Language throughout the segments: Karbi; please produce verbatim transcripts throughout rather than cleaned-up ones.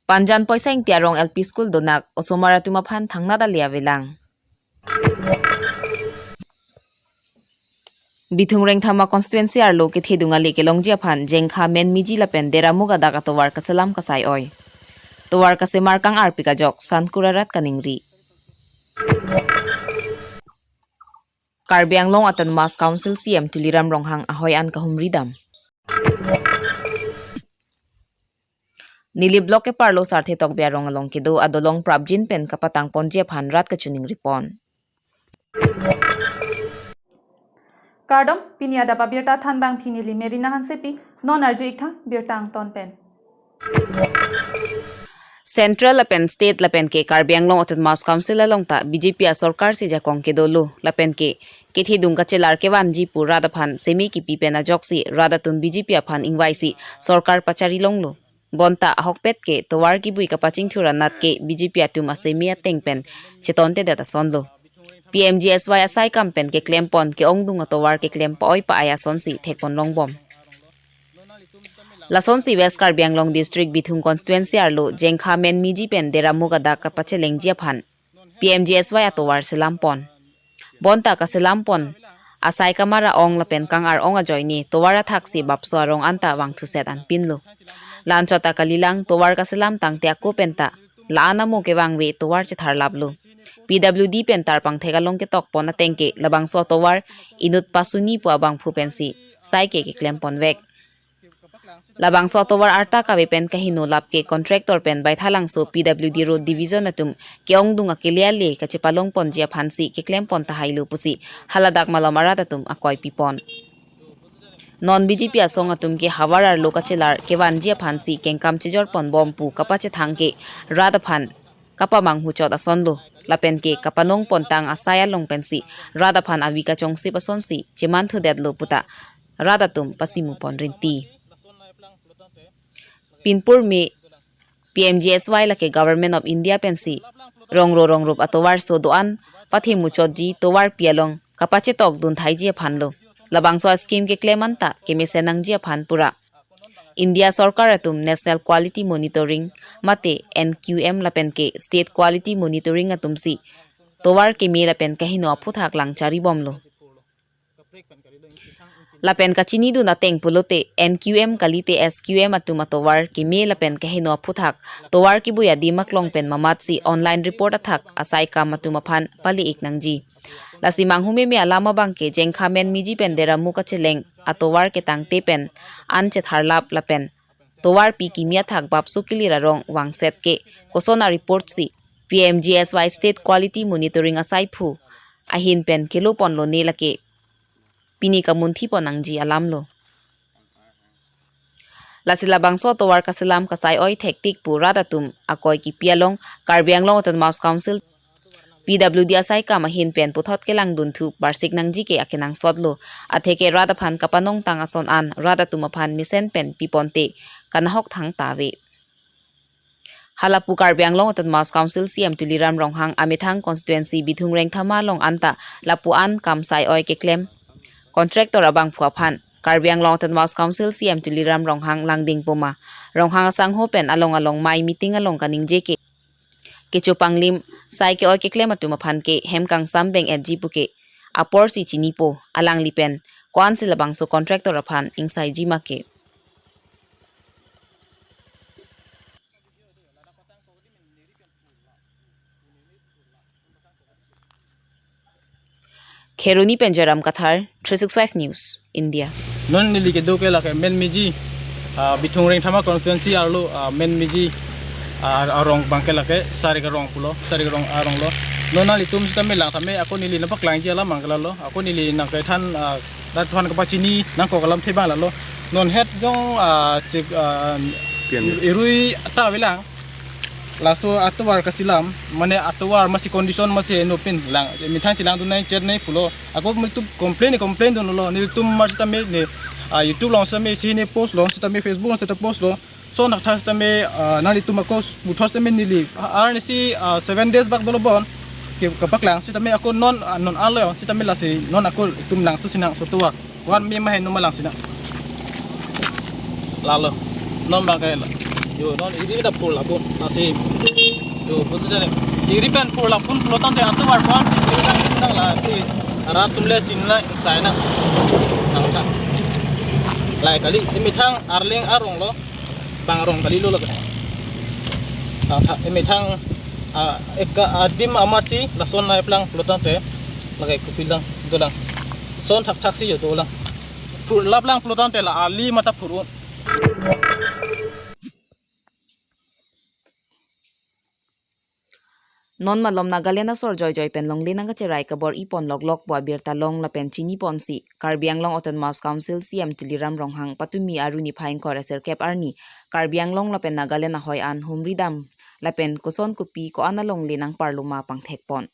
Panjan Poisa Ingti arong L P School donak osomar atum aphan thangnat ale avelang. Bithung Rengthama constituency arlo kethedung ale kelongji aphan Jengkha Menmiji lapen Deramuk adak atovar kaselam kasai oi. Tovar kasemar kang-ar pik ajok sankur arat kaningri. Karbi Anglong Autonomous Council C M Tuliram Ronghang ahoi an kahumri dam. Nilip Block keparlo Sarthe Tokbi arong along kedo adolong prapjin pen kapatang ponji aphan rat kachiningri pon. Kardom, pini adap abirta thanbang pini neli Merina Hansepi, non arju-ik tha birta angton pen. Central lapen state lapen ke Karbi Anglong Autonomous Council along ta B J P asorkar si jakong kedolo lapen ke kethedung kachelar kevanji pu rat aphan semi kipi pen ajoksi rat atum B J P aphan ingvaisi sorkar pachari longlo. Bonta ahokpet ke tovar kibui kapachingthur anat ke B J P atum asemi ateng pen chetontedet asonlo. P M G S Y asaikam pen keklem pon ke-ongdung atovar keklem pa-oi pa-ai asonsi thekpon longbom. Lasonsi West Karbi Anglong District Bithung Constituency arlo Jengkha Menmiji pen Deramuk adak kapachelengji aphan P M G S Y atovar selam pon. Bonta kaselam pon asai kamara ong lapen kang-ar ong ajoine tovar athaksi bapso arong anta vangthuset anpinlo. La-anchot ta kalilang tovar kaselam tangte ako penta la-an amo kevangve tovar chetharlaplo. P W D pen tarpangthek along ketok pon ateng ke labangso atovar inut pasuni pu abangphu pensi sai ke keklem ponvek. Labangso atovar arta kave pen kaheno lap ke contractor pen Baithalangso P W D Road Division atum ke-ongdung akele ale kachepalong ponji aphansi keklem pon tahailo pusi haladak malom arat atum akoi pipon. Non B J P asong atum ke havar arlo kachelar kevanji aphansi kengkam chejor ponbom pu kapachethang ke rat aphan kapamanghuchot asonlo lapen ke kapanong pontang asai along pensi rat aphan avi kachongsi pasonsi chemanthu detlo puta rat atum pasimu pon rinti. Pinpur me P M G S Y lake Government of India pensi rongro rongrup atovar so do-an pathimuchotji tovar pi along kapachetok dunthaiji aphanlo. Labangso scheme keklem anta kemesen nangji aphan pura India sorkar atum National Quality Monitoring mate N Q M lapen ke State Quality Monitoring atumsi tovar keme lapen kaheno aphuthak lang charibomlo. Lapen kachinidun ateng pulote N Q M kalite S Q M atum atovar keme lapen kaheno aphuthak tovar kibui adim aklong pen mamatsi online report athak asai kam atum aphan pali-ik nangji. Lasi manghumeme alam abang ke Jengkha Menmiji pen Deramuk kacheleng atovar ketangte pen an chetharlap lapen tovar pi kimi athak bapso kelir arong vangset ke koson a-report si P M G S Y State Quality Monitoring asaiphu ahin pen kelo ponlone lake pini kamunthi pon nangji alamlo. Lasi labangso tovar kaselam kasai oi thektik pu rat atum akoi kipi along Karbi Anglong Autonomous Council P W D asai kam ahin pen puthot kelangdunthu parsik nangji ke akenangsotlo. Atheke rat aphan kapanongtang ason an rat atum aphan mesen pen piponte kanahok thangta ave. Halapu Karbi Anglong Autonomous Council C M Tuliram Ronghang amethang constituency Bithung Rengthama along anta lapu an kam sai oi keklem contractor abangphu aphan Karbi Anglong Autonomous Council C M Tuliram Ronghang langding poma Ronghang asangho pen along along mai meeting along kaningje ke kechopanglim sai ke-oi keklem atum aphan ke hem kangsam beng etji puke aporsi chinipo alangli pen ko-ansi labangso contractor aphan ingsaiji ma ke. Kheroni pen Joyram Kathar, three six five News, India. Non neli kedo ke lake Menmiji, ah, Bithung Rengthama constituency arlo, ah, Menmiji, ah, arong abang ke lake Sarik arong pulo, Sarik arong arong lo. Non nanglitum sitame lang tame ako neli nangpaklangji alam abang ke lalo, ako neli nangkethan, ah, rat aphan kapachini nangkok alamthe abang lalo. Non het jong, ah, chik, ah, Pian. Irui ta avelang. Laso atovar kaselam, mane atovar masi condition masi no pin lang, methang chelangdun nangchet nangji pulo. Ako nelitum complain, complain dunlo, nelitum mar sitame ne, ah, YouTube along sitame isi ne postlo, sitame Facebook along sitame postlo. So nangthang sitame, ah, nanglitum ako puthot sitame neli, ah, arnisi, ah, seven days bak dolo bon ke kapaklang sitame ako non, ah, non alo sitame lasi non ako itum langso sinang so tovar. One me mahen no malang sinang. Lalo. Non bang ke la. Yo, non iri ta phurlapdun. Lasi. Yo, betul jadi. Iri pen phurlapdun, pulo tangte atovar pon si iri kan nang la. Si rat atum le chinine sai nang. Nang ta. Lai kali, emethang arleng arong lo. Bang arong kali lo la. Nang ta, emethang, ah, eka adim amat si lason nai plang, pulo tangte. Lake kopi lang, dolang. Son thakthak si yo dolang. Phurlaplang, pulo tangte la ali mata phurun. Non malom Nagaland asor joijoi pen longle nangkacherai kabor-i pon loklok pu abirta long lapen chini ponsi Karbi Anglong Autonomous Council C E M Tuliram Ronghang patumi aru niphai ingkoi ra sirkep arni Karbi Anglong lapen Nagaland ahoi an humri dam lapen koson kopi ko-an alongle nangparlo ma pangthek pon.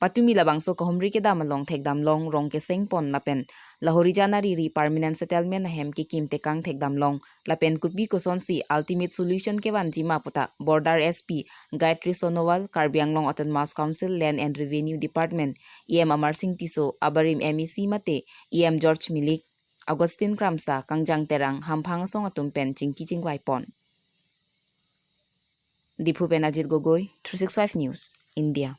Patumi labangso kahumri kedam along thekdam long rong keseng pon lapen la Horijan ariri permanent settlement ahem kekim tekang thekdam long lapen kopi kosonsi ultimate solution kevanji ma puta Border S P Gayatri Sonowal, Karbi Anglong Autonomous Council Land and Revenue Department E M Amar Sing Tisso, abarim M A C mate E M George Milik, Augustine Kramsa, Kangjang Terang, hamphang asong atum pen chingki chingvai pon. Diphu pen Ajit Gogoi, three six five News, India.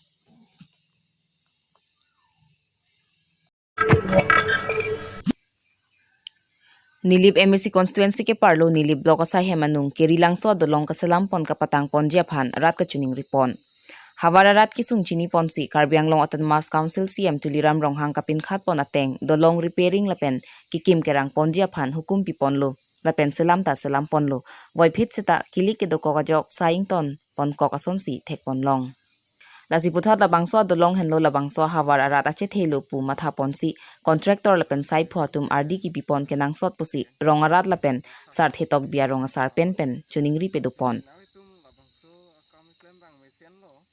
Nilip M A C constituency keparlo Nilip block asai hem anung Kerilangso adolong kaselam pon kapatang ponji aphan rat kachiningri pon. Havar arat kesung chini ponsi Karbi Anglong Autonomous Council C E M Tuliram Ronghang kapinkhat pon ateng dolong repairing lapen kekim kerang ponji aphan hukum pi ponlo lapen selam ta selam ponlo. Voiphit seta kilik kedokok ajok sai ington ponkok asonsi thek pon long. Lasi puthot labangso adolong henlo labangso havar arat achethe lo pu matha ponsi contractor lapen saipho atum ardi kipi pon kenangsot pusi rong arat lapen Sarthe Tokbi arong asar pen pen chiningri pedo pon.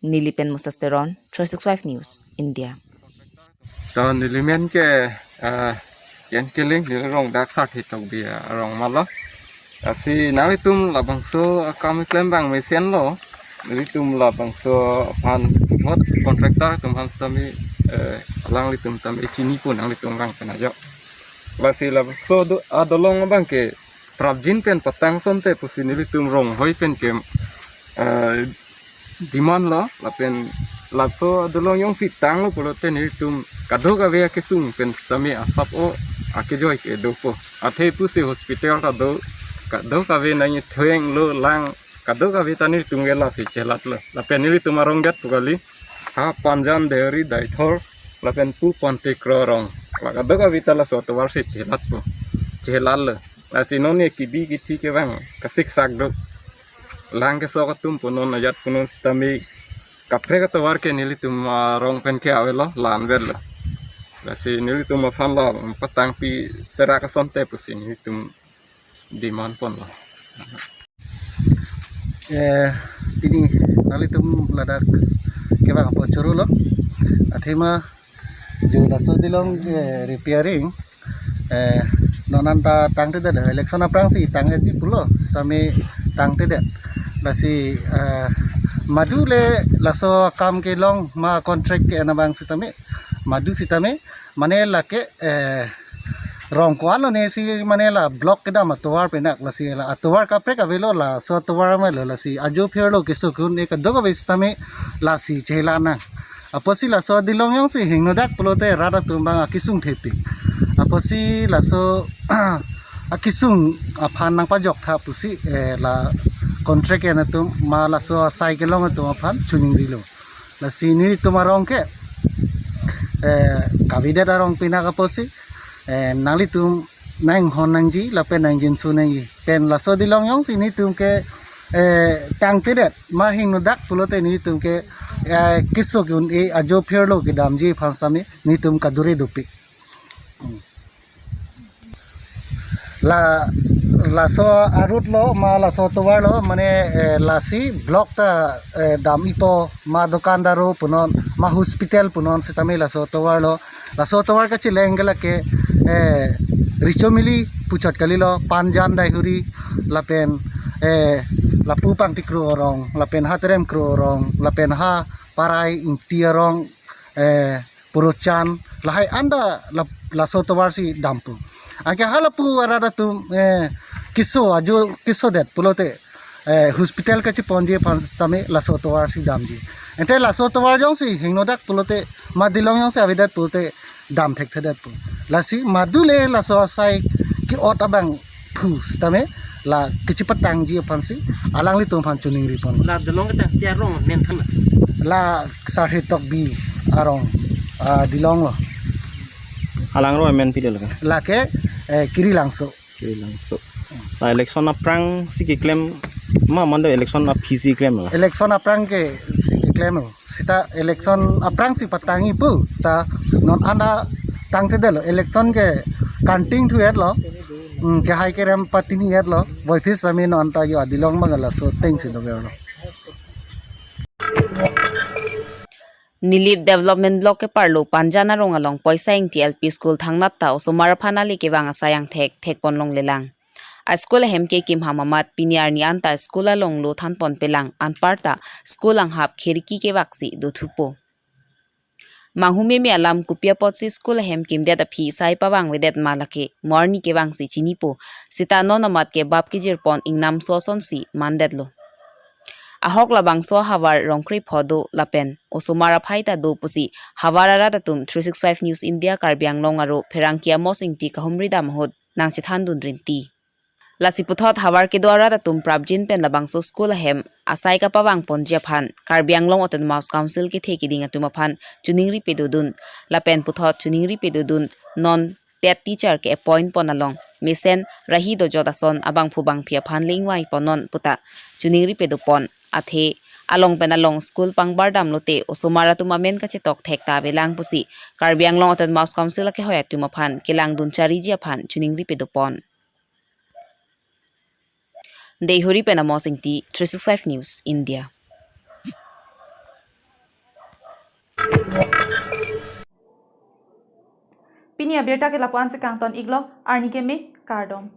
Nilip pen Moses Teron, three six five News, India. To nelimen ke, ah, Yen Killing, neli rong dak Sarthe Tokbi arong malo. Lasi nanglitum labangso akam keklem abang mesenlo. Nelitum labangso aphan puthot contractor atum aphan sitame, eh, alanglitum tame chini pon nanglitum rang pen ajok. Lasi labangso do, adolong abang ke prapjin pen patang somte pusi nelitum rong hoi pen ke, eh, demand lo, lapen laso adolong jongsi tanglo pulote nelitum kadokave akesung pen sitame asap o akejoi ke dopo. Athe pusi hospital ta do, kadokave nangji thueng lo lang, kadokave ta nelitum ke lasi chelatlo. Lapen nelitum arong det pu kali, ha Panjan, Deuri, Deithor, lapen pu Ponte Kro arong. La kadokave ta laso atovar si chelatpo. Chelatlo. Lasi non ne kibi kithi ke bang kasiksak do. Lang kesok atum punon ajat punon sitame kaprek atovar ke nelitum arong pen ke avelo, la-an avelo. Lasi nelitum aphan la patangpi serak asonte pusi nelitum demand ponlo. Eh, pini nanglitum ladak kevang apot chorolo. Athema jo laso adolong, eh, repairing, eh, non anta tangtedet, election aphrangsi tangji pulo, sitame tangtedet. Lasi, eh, madu le laso akam kelong ma contract ke-en abang sitame, madu sitame, mane lake, eh, rong ko-an lone si mane la block kedam atovar penak, lasi la atovar kaprek avelo, laso atovar amelo, lasi ajo phirlo keso kun-e kadokave sitame lasi chelanang. Apotsi laso adolong jongsi hingnodak pulote rat atum abang akesung thepik. Apotsi laso akesung aphan nangpajok tha pusi, eh, la contract ke-en atum ma laso asai kelong atum aphan chiningrilo. Lasi nelitum arong ke, eh, kavedet arong pinak apotsi, eh, nanglitum nanghon nangji lapen nangjinso nangji. Pen laso adolong jongsi nelitum ke, eh, tangtedet ma hingnodak pulote nelitum ke, eh, keso kun-e ajo phirlo kedamji aphan sitame nelitum kadure dopik. Hmm. La, laso arut lo ma laso atovar lo, mane, eh, lasi block ta, eh, dam-ipo ma dokandar punon ma hospital punon sitame laso atovar lo. Laso atovar kacheleng ke lake, eh, Richomili puchot kalilo, Panjan, Deuri lapen, eh, lapu Pangti Kro arong, lapen Haterem Kro arong, lapen ha Parai Ingti arong, eh, Purochan, lahai anta la, laso atovar si dampo. Anke halapu arat atum, eh, keso ajo kesodet pulote, eh, hospital kacheponji aphan sitame laso tovar si damji. Ante laso tovar jongsi hingnodak pulote, ma dilong jongsi avedet pulote dam thekthedetpo. Lasi madule laso asai ke-ot abangphu sitame la kachepatangji aphansi alanglitum aphan choningripon. La dilong kachangti arong amen than ma? La Sarhe Tokbi arong, ah, dilong lo. Alang arong amen pidel ka? Lake, eh, Kirilangso. Kirilangso. La election aphrangsi keklem ma, mane election aphi si klem la? Election aphrang ke si keklem lo. Seta election aphrangsi patangji pu ta non anta tangthedetlo. Election ke kanting thu-etlo. Hmm, kehai kerem patini-etlo. Voiphit sitame non anta yo adilong abang laso atengsi dovelo. Nilip Development Block keparlo Panjan arong along Poisa Ingti L P School thangnat ta osomar aphan ale kevang asai angthek thekponlonglelang. A school ahem kekim ham amat pini arni anta school along lo thanponpelang, anparta school anghap khirki kevaksi dothupo. Manghumeme alam kopi apotsi school ahem kimdet aphi sai pavangvedet ma lake mo arni kevangsi chinipo, seta non amat ke bap kejirpon ingnamso asonsi mandetlo. Ahok labangso ahavar rongkre pho do lapen osomar aphai ta do pusi havar arat atum three six five News India Karbi Anglong aro pherangke Amos Ingti kahumri dam ahut nangchethandun rinti. Lasi puthot havar kedo arat atum prapjin pen labangso school ahem asai kapavangponji aphan Karbi Anglong Autonomous Council kethe kiding atum aphan choningri pedodun lapen puthot choningri pedodun non TET teacher ke-appoint pon along mesen rahi dojot ason abangphu bangphi aphan le ingvai ponnon puta choningri pedopon, athe along pen along school pangbar damlote osomar atum amen kachetok thek ta avelang pusi Karbi Anglong Autonomous Council akehoi atum aphan kelangdun chariji aphan choningri pedopon. Deihori pen Amos Ingti, three six five News India. Pini abirta ke lapu-an si kangton-iklo, arni keme, kardom.